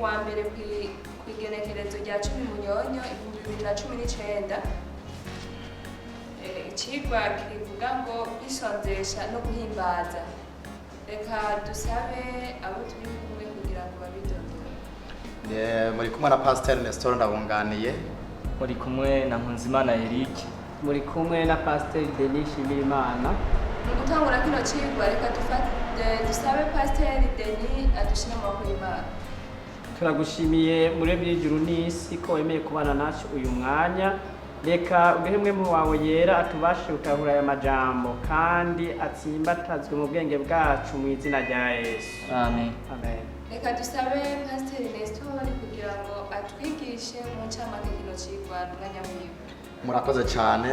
Kuwa mbere kw'igenekerezo rya 10 Munyonyo 2019. Icigwa kivuga ngo kwisonzesha no guhimbaza. Reka dusabe abo turi kumwe kugira ngo babidondore. Muri kumwe na Pasiteri Nestor Ndabunganiye. Muri kumwe na Nkunzimana Eric. Muri kumwe na Pasiteri Denis Shimirimana. Mu gutangura kino cigwa, reka dusabe Pasiteri Denis adushire mu maboko y'Imana. Turagushimiye, Muremyi w'ijuru n'isi, ko wemeye kubana nacu uyu mwanya. Reka uduhe Mpwemu wawe Yera atubashe gutahura aya majambo kandi atsimbatazwe mu bwenge bwacu, mu izina rya Yesu. Amen. Amen. Reka dusabe Pasiteri Nestor kugira ngo atwigishe mu ncamake kino cigwa n'umwanya wiwe. Murakoze cyane.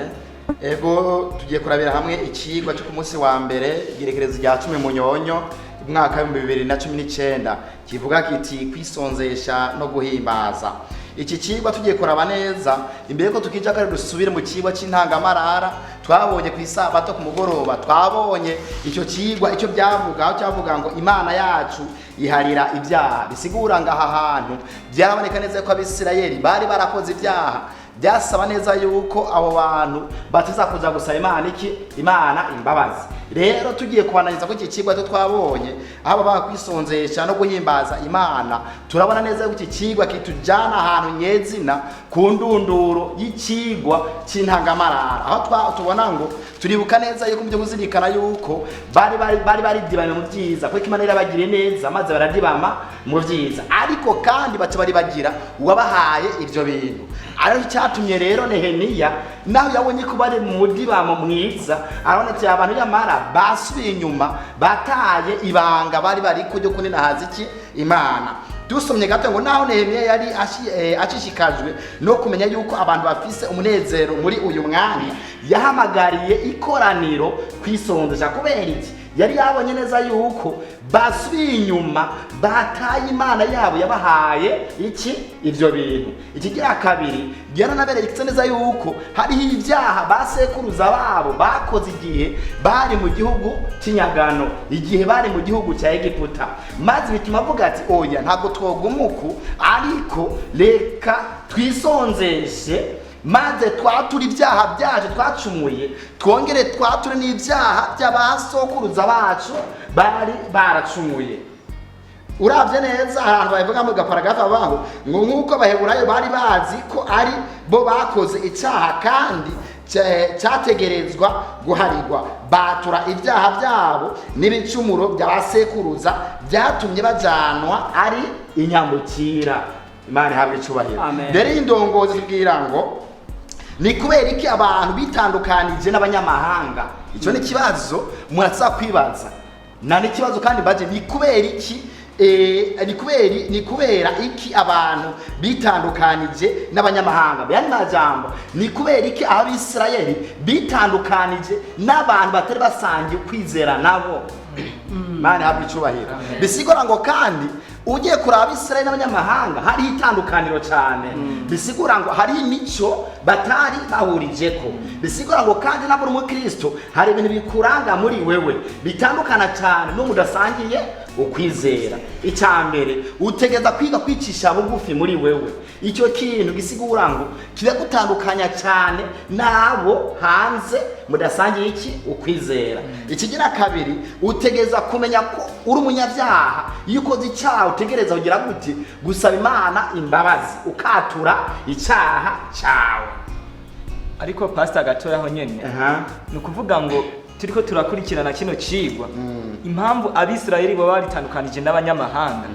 Ego, tugiye kurabira hamwe ikigwa cyo ku munsi wa mbere, igerekerezo rya 10 Munyonyo umwaka wa 2019, kivuga kiti kwisonzesha no guhimbaza. Iki kigwa tugiye kuraba neza. Imbere ko tukija kare, dusubire mu kigwa c'intangamarara twabonye ku Isabato ku mugoroba. Twabonye icyo kigwa icyo byavuga, aho cyavuga ngo Imana yacu iharira ibyaha. Bisigura ngo aha hantu byaraboneka neza ko Abisirayeli bari barakoze ibyaha. Byasaba neza yuko abo bantu batiza kuza gusaba Imana iki? Imana imbabazi. Rero tugiye kubananiza ko iki kigwa cyo twabonye aho baba kwisonzesha no guhimbaza Imana, turabona neza yuko iki kigwa kitujyana ahantu nyezina ku ndunduro y'ikigwa cy'intangamarara, aho tubona ngo turibuka neza yuko mu byo kuzirikana yuko bari baridibamye mu byiza, kuko Imana yarabagiriye neza maze baradibama mu byiza, ariko kandi baca baribagira uwabahaye ibyo bintu. Ariko cyatumye rero Nehemiya, naho yabonye ko bari mu mudibamo mwiza, arabona ati abantu nyamara basubiye inyuma, bataye ibanga bari bariko ryo kuninahaza iki? Imana. Dusomye gato ngo naho Nehemiya yari ashishikajwe no kumenya yuko abantu bafise umunezero muri uyu mwanya, yahamagariye ikoraniro kwisonzesha. Kubera iki? Yari yabonye neza yuko basubiye inyuma, bataye Imana yabo yabahaye iki? Ibyo bintu. Ikigira kabiri, yaranaberetse neza yuko hariho ibyaha basekuruza babo bakoze igihe bari mu gihugu cy'inyagano, igihe bari mu gihugu cya Egiputa, maze bituma avuga ati oya, ntabwo twoguma uku, ariko reka twisonzeshe maze twature ibyaha byacu twacumuye, twongere twature n'ibyaha by'abasokuruza bacu bari baracumuye. Urabye neza, hari ahantu babivuga mu gaparagrafe bavuga ngo nk'uko Abaheburayo bari bazi ko ari bo bakoze icyaha kandi cyategerezwa guharirwa, batura ibyaha byabo n'ibicumuro by'abasekuruza byatumye bajanwa ari inyambukira. Imana ihabwe icubahiro. Amen. Rero iyi ndongozi tubwira ngo ni kubera iki abantu bitandukanije n'abanyamahanga? Icyo ni ikibazo muraza kwibaza, na n'ikibazo kandi baje ni kubera iki, ni kubera iki abantu bitandukanije n'abanyamahanga? Yani majambo, ni kubera iki Abisirayeli bitandukanije n'abantu batari basangiye kwizera nabo? Imana ihabwe icubahiro. Bisigura ngo kandi ugiye kuraba Abisirayeli n'abanyamahanga, hariho itandukaniro cyane. Bisigura ngo hariho imico batari bahurijeko. Bisigura ngo kandi nabwo uri umukristo, hari ibintu bikuranga muri wewe bitandukana cyane n'uwo mudasangiye ukwizera. Icya mbere, utegeza kwiga kwicisha bugufi muri wewe. Icyo kintu gisigura ngo kiragutandukanya cyane n'abo hanze mudasangiye iki? Ukwizera. Ikigira kabiri, utegeza kumenya ko uri umunyabyaha. Iyo ukoze icyaha, utegereza kugira gute? Gusaba Imana imbabazi, ukatura icyaha cyawe. Ariko pastor, gatoya aho nyene, ni ukuvuga ngo turiko turakurikirana kino cigwa, impamvu Abisirayeli baba baritandukanije n'abanyamahanga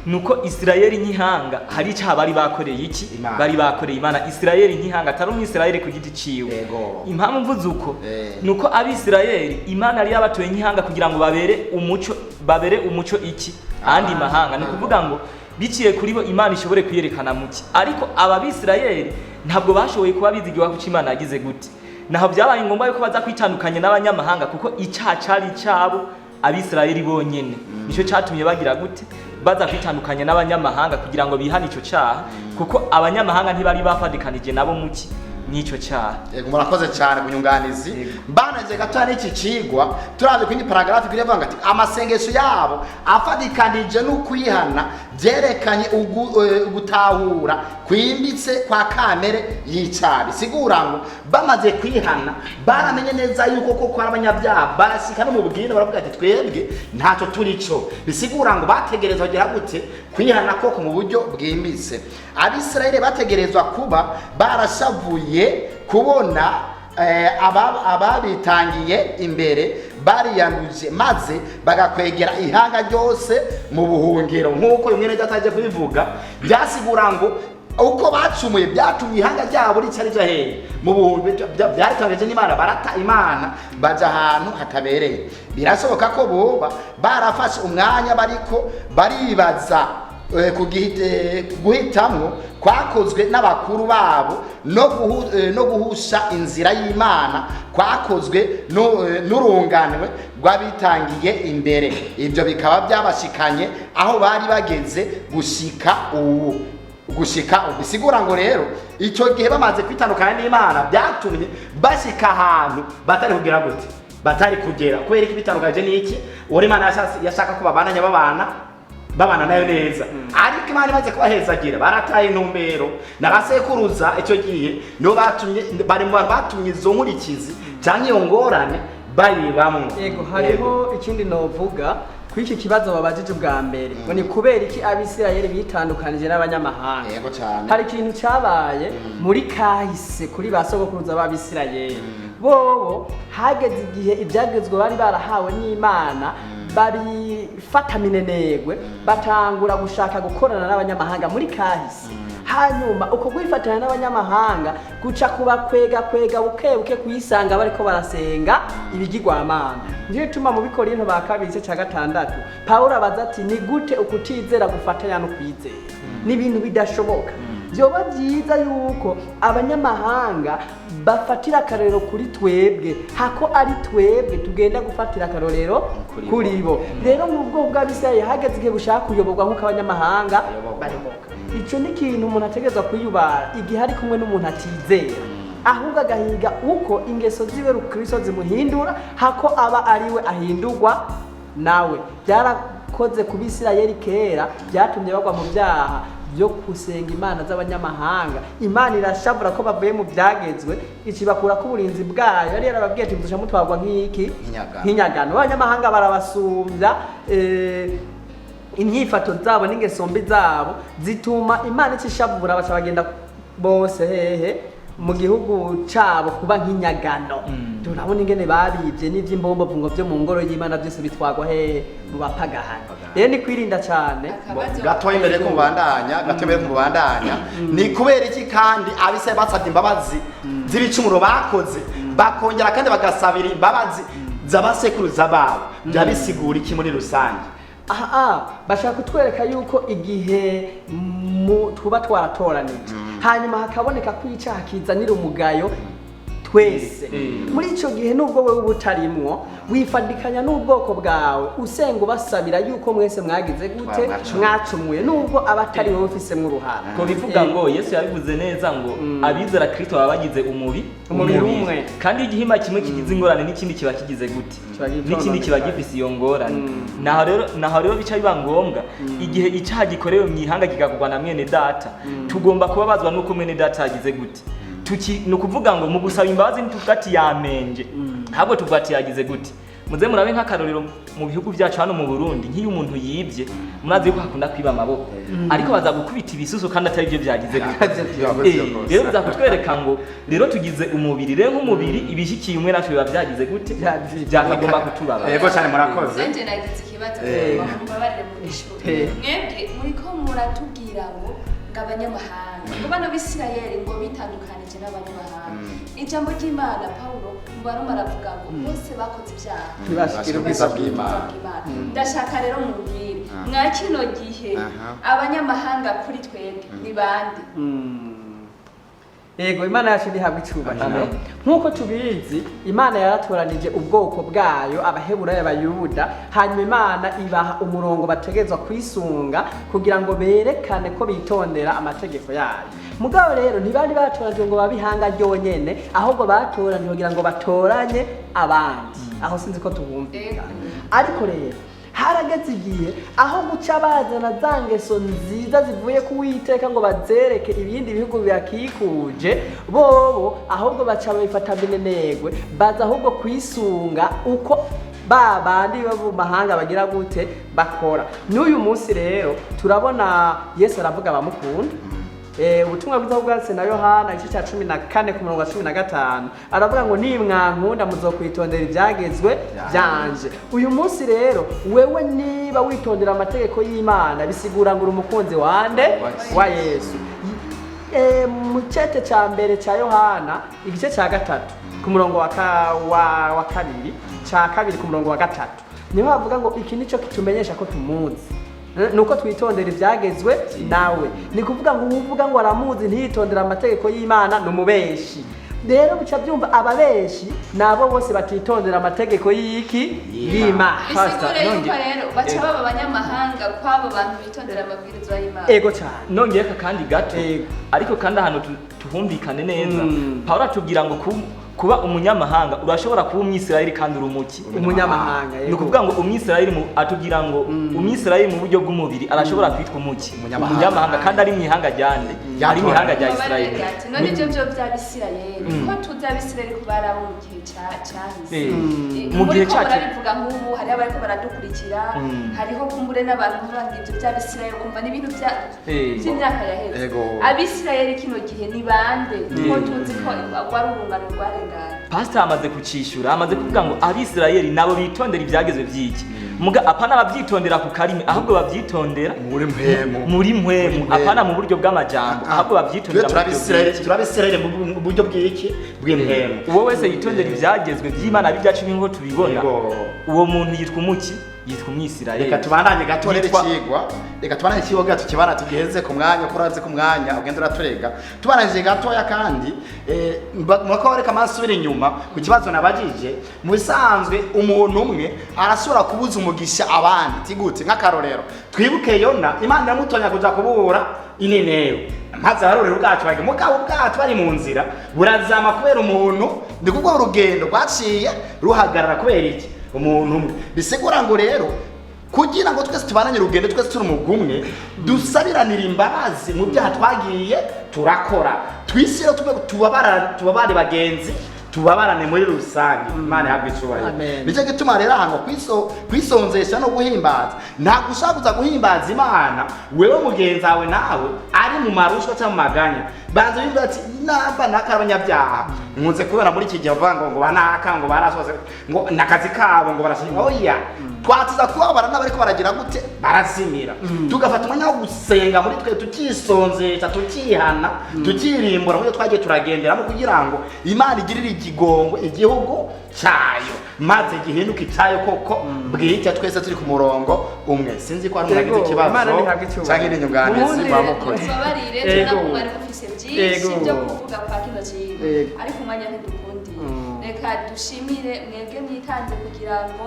nuko Isirayeli nk'ihanga hari icyaha bari bakoreye iki? Imana. Bari bakoreye Imana. Isirayeli nk'ihanga, atari Umwisirayeli ku giti ciwe. Impamvu mvuze uko, nuko Abisirayeli Imana yari yabatoye nk'ihanga kugira ngo babere umuco, babere umuco iki? Andi mahanga. Ni ukuvuga ngo biciye kuri bo Imana ishobore kuyerekana muki. Ariko aba Bisirayeli ntabwo bashoboye kuba bizigiwe kuko Imana yagize gute? Naho byabaye ngombwa yuko baza kwitandukanya n'abanyamahanga, kuko icyaha cari icabo Abisirayeli bonyene. Nicyo cyatumye bagira gute? Baza kwitandukanya n'abanyamahanga kugira ngo bihane ico cyaha, kuko abanyamahanga ntibari bafadikanije nabo muki. n'ico cyaha. Yego, murakoze cyane ku nyunganizi. Mbananje gato n'iki cigwa, turavye kwindi paragraphe iravuga ati amasengesho yabo afatikanije n'ukwihana byerekanye ugutahura kwimbitse kwa kamere y'icaha. Bisigura ngo bamaze kwihana baramenye neza yuko koko ari abanyabyaha, barasika no mu bwine baravuga ati twebwe ntacyo turi cyo. Bisigura ngo bategerezwa kugira gute? Kwihana koko mu buryo bwimbitse. Abisirayeli bategerezwa kuba barashavuye kubona ababitangiye imbere bariyanduje maze bagakwegera ihanga ryose mu buhungiro, nk'uko uyu mwene data aje kubivuga. Byasigura ngo uko bacumuye byatumye ihanga ryabo rica rija hehe? Mu buhungiro. Byaritangaje n'Imana, barata Imana baja ahantu hatabereye. Birashoboka ko boba barafashe umwanya bariko baribaza guhitamwo kwakozwe n'abakuru babo no guhusha inzira y'Imana kwakozwe n'urunganwe rw'abitangiye imbere. Ibyo bikaba byabashikanye aho bari bageze gushika ubu. Bisigura ngo rero icyo gihe bamaze kwitandukanya n'Imana byatumye bashika ahantu batari kugira gute? Batari kugera. Kubera iki? Bitandukanye n'iki? Uwo Imana yashaka ko babananya babana nayo neza, ariko Imana imaze kubahezagira barataye intumbero. N'abasekuruza icyo gihe nibo batumye, bari mu bantu batumye izo nkurikizi cyangwa iyo ngorane bayibamwo. Yego, hariho ikindi novuga kuri iki kibazo babajije ubwa mbere, ngo ni kubera iki Abisirayeli bitandukanije n'abanyamahanga. Yego cyane. Hari ikintu cyabaye muri kahise kuri ba sogokuruza b'Abisirayeli. Bobo hageze igihe ibyagezwe bari barahawe n'Imana babifata minenegwe, batangura gushaka gukorana n'abanyamahanga muri kahise. Hanyuma uko kwifatanya n'abanyamahanga guca kuba kwega kwega buke buke kuyisanga bariko barasenga ibigirwamana. Niyo ituma mu Bikorinto ba kabiri igice cya 6 Pawulo abaza ati ni gute ukutizera gufatanya no kwizera? Ni ibintu bidashoboka. Byoba byiza yuko abanyamahanga bafatira akarorero kuri twebwe, hako ari twebwe tugenda gufatira akarorero kuri bo. Rero mu bwoko bw'Abisirayeli hageze igihe bushaka kuyoborwa nk'uko abanyamahanga bayoboka. Icyo ni ikintu umuntu ategerezwa kwiyubara igihe ari kumwe n'umuntu atizera, ahubwo agahiga uko ingeso ziwe rukristo zimuhindura, hako aba ariwe ahindurwa nawe. Byarakoze ku Bisirayeli kera, byatumye bagwa mu byaha byo gusenga imana z'abanyamahanga. Imana irashavura ko bavuye mu byagezwe, ikibakura ko uburinzi bwayo yari yarababwiye ati muzoca mutwarwa nk'iki? Nk'inyagano. Nk'inyagano. Abanyamahanga barabasumbya inyifato zabo n'ingeso mbi zabo zituma Imana icishavura, baca bagenda bose hehe? Mu gihugu cabo kuba nk'inyagano. Turabona ingene babivye n'ivy'imbombovu byo mu ngoro y'Imana byose bitwagwa hehe? Mu bapagani. Rero ni kwirinda cane. Akabazo. Gatoya imbere ko mubandanya, gato imbere ko mubandanya, ni kubera iki kandi Abisirayeli basabye imbabazi z'ibicumuro bakoze, bakongera kandi bagasabira imbabazi z'abasekuruza babo? Byaba bisigura iki muri rusange? Aha bashaka kutwereka yuko igihe tuba twaratoranije, hanyuma hakaboneka ko icyaha kizanira umugayo twese, muri icyo gihe nubwo wowe uba utarimwo, wifadikanya n'ubwoko bwawe usenga ubasabira yuko mwese mwagize gute? Mwacumuye. Mwacumuye, nubwo aba atari wowe ufisemwo uruhara. Ko bivuga ngo Yesu yabivuze neza ngo abizera Kristo baba bagize umubi Umubiri umwe. Kandi igihimba kimwe kigize ingorane n'ikindi kiba kigize gute? Kiba N'ikindi kiba gifise iyo ngorane. Naho rero bica biba ngombwa, igihe icaha gikorewe mu ihanga kikakugwa na mwene data, tugomba kubabazwa n'uko mwene data yagize gute. Tuki ni ukuvuga ngo mu gusaba imbabazi ntituvuga ati yamenje, ahubwo tuvuga ati yagize gute. Muze murabe nk'akarorero mu bihugu byacu hano mu Burundi, nk'iyo umuntu yibye, murazi yuko hakunda kwiba amaboko, ariko baza gukubita ibisusu kandi atari byo byagize gute. Rero biza kutwereka ngo rero tugize umubiri, rero nk'umubiri ibishyikiye umwe natwe biba byagize gute? Byakagomba kutubabaza. Yego cyane, murakoze. Nanje nagize ikibazo, mumbabarire mu ishuri. Mwebwe muriko muratubwira ngo abanyamahanga, ngo bano Bisirayeli ngo bitandukanije n'abanyamahanga. Ijambo ry'Imana, Pawulo mu Baroma aravuga ngo bose bakoze ibyaha Ntibashikire ubwiza bw'Imana. Ndashaka rero mubwire, mwa kino gihe abanyamahanga kuri twebwe ni bande? Yego, Imana yacu ntihabwa icubahiro. Amen. Nk'uko tubizi, Imana yaratoranije ubwoko bwayo, Abaheburayo, Abayuda, hanyuma Imana ibaha umurongo bategerezwa kwisunga kugira ngo berekane ko bitondera amategeko yayo. Mugabo rero ntibari batoranijwe ngo babe ihanga ryonyene, ahubwo batoranijwe kugira ngo batoranye abandi. Aho sinzi ko tubumvikana. Ariko rero harageze igihe aho guca bazana za ngeso nziza zivuye ku Uwiteka ngo bazereke ibindi bihugu bibakikuje bobo, ahubwo baca babifata minenegwe, baza ahubwo kwisunga uko ba bandi bo mu mahanga bagira gute, bakora. N'uyu munsi rero turabona Yesu aravuga abamukunda. Ubutumwa bwiza bwanditse na Yohana igice cya 14 ku murongo wa 15, aravuga ngo: "Nimwankunda muzokwitondera ibyagezwe byanje." Uyu munsi rero wewe niba witondera amategeko y'Imana, bisigura ngo uri umukunzi wande? Wa Yesu. Mu cete cya mbere cya Yohana igice cya 3 ku murongo wa kabiri, cya kabiri ku murongo wa 3, niho havuga ngo: "Iki nicyo kitumenyesha ko tumuzi, nuko twitondera ibyagezwe nawe." Ni kuvuga ngo uvuga ngo aramuzi ntiyitondera amategeko y'Imana ni umubeshi. Rero bica byumva ababeshi ni abo bose batitondera amategeko y'iki? Y'Imana. Bisigure yuko rero baca baba abanyamahanga kw'abo bantu bitondera amabwirizwa y'Imana. Ego cyane. Nongeye kandi gato. Ego. Ariko kandi ahantu tuhumvikane neza, Pawulo atubwira ngo kuba umunyamahanga, urashobora kuba Umwisirayeli kandi uri umuki? Umunyamahanga. Ni ukuvuga ngo Umwisirayeli atubwira ngo Umwisirayeli mu buryo bw'umubiri arashobora kwitwa umuki? Umunyamahanga. Umunyamahanga kandi ari mu ihanga ryande? Ari mu ihanga rya Isirayeli. Ati none ibyo byo by'Abisirayeli, ko tuzi Abisirayeli ko bari abo mu gihe cahise. Mu gihe Muriko cacu. murabivuga nk'ubu hariho abariko baradukurikira, hariho kumbure n'abantu bavuga ngo ibyo by'Abisirayeli kumva n'ibintu by'imyaka yaheze. Abisirayeli kino gihe ni bande, ko tuzi ko rwari urungano rwarenganye? Pastor amaze kucishura, amaze kuvuga ngo Abisirayeli nabo bitondera ibyagezwe by'iki? Muga apana babyitondera ku karimi, ahubwo babyitondera muri mpemu. Muri mpwemu. Muri mpwemu. Apana mu buryo bw'amajambo, ahubwo babyitondera mu buryo bw'iki? Turabisirayeli mu buryo bw'iki? Bw'impemu. Uwo wese yitondera ibyagezwe by'Imana b'ibyacu nk'uko tubibona, uwo muntu yitwa umuki? Yitwa Umwisirayeli. Reka tubandanye gato rero icigwa, reka tubandanye icigwa gato, tukibana tugiheze ku mwanya, kuko urazi ku mwanya ugenda uraturega. Tubandanije gatoya kandi, murako reka masubira inyuma ku kibazo nabajije. Mu bisanzwe umuntu umwe arashobora kubuza umugisha abandi tigute? Nk'akarorero, twibuke Yona. Imana iramutonya kuja kubura Ininewe, maze ararurira ubwato, bari mugabo ubwato bari mu nzira burazama kubera umuntu. Ni kubwo urugendo rwaciye ruhagarara kubera iki? Umuntu umwe. Bisigura ngo rero kugira ngo twese tubananye urugendo, twese turi umugwi umwe, dusabiranira imbabazi mu byaha twagiye turakora, twisire tube tubabara, tubabare bagenzi, tubabarane muri rusange. Imana ihabwe icubahiro. Amen. Nicyo gituma rero ahantu kwisonzesha no guhimbaza, ntabwo ushobora kuza guhimbaza Imana wewe mugenzi wawe nawe ari mu marushwa cyangwa mu maganya. Banza bivuga ati namba naka abanyabyaha nkunze kubera muri iki gihe bavuga ngo banaka ngo barasoze ngo nakazi kabo ngo barashinga. Oya, twatuza kubabara n'abariko baragira gute? Barazimira. Tugafata umwanya wo gusenga muri twe, tukisonzesha, tukihana, tukirimbura mu byo twagiye turagenderamo, kugira ngo Imana igirire ikigongo igihugu cyayo maze gihinduke icyayo koko bwite, twese turi ku murongo umwe. Sinzi ko hari umuntu agize Yego, ikibazo Imana ntihabwe icyubahiro. cyangwa indi nyunganizi bamukoze. Mubabarire, tubona ko mwari mufise byinshi byo kuvuga kwa kino kintu, ariko umwanya ntidukundiye. Reka dushimire mwebwe mwitanze kugira ngo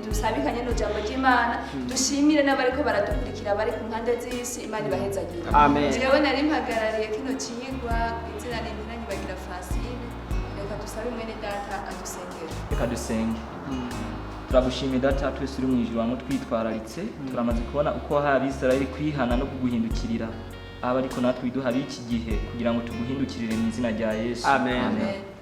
dusabikanye n'ijambo ry'Imana, dushimire n'abariko baradukurikira bari ku mpande z'isi. Imana ibahezagire. Amen. Jewe nari mpagarariye kino cigwa ku izina ni Ntiranyibagira Francine. Reka dusabe mwene data adusengere. Reka dusenge. Turagushimiye Data twese uri mu ijuru, wamwe twitwararitse. Turamaze kubona uko wahaye Abisirayeli kwihana no kuguhindukirira, aba ariko natwe widuha iki gihe kugira ngo tuguhindukirire mu izina rya Yesu. Amen. Amen.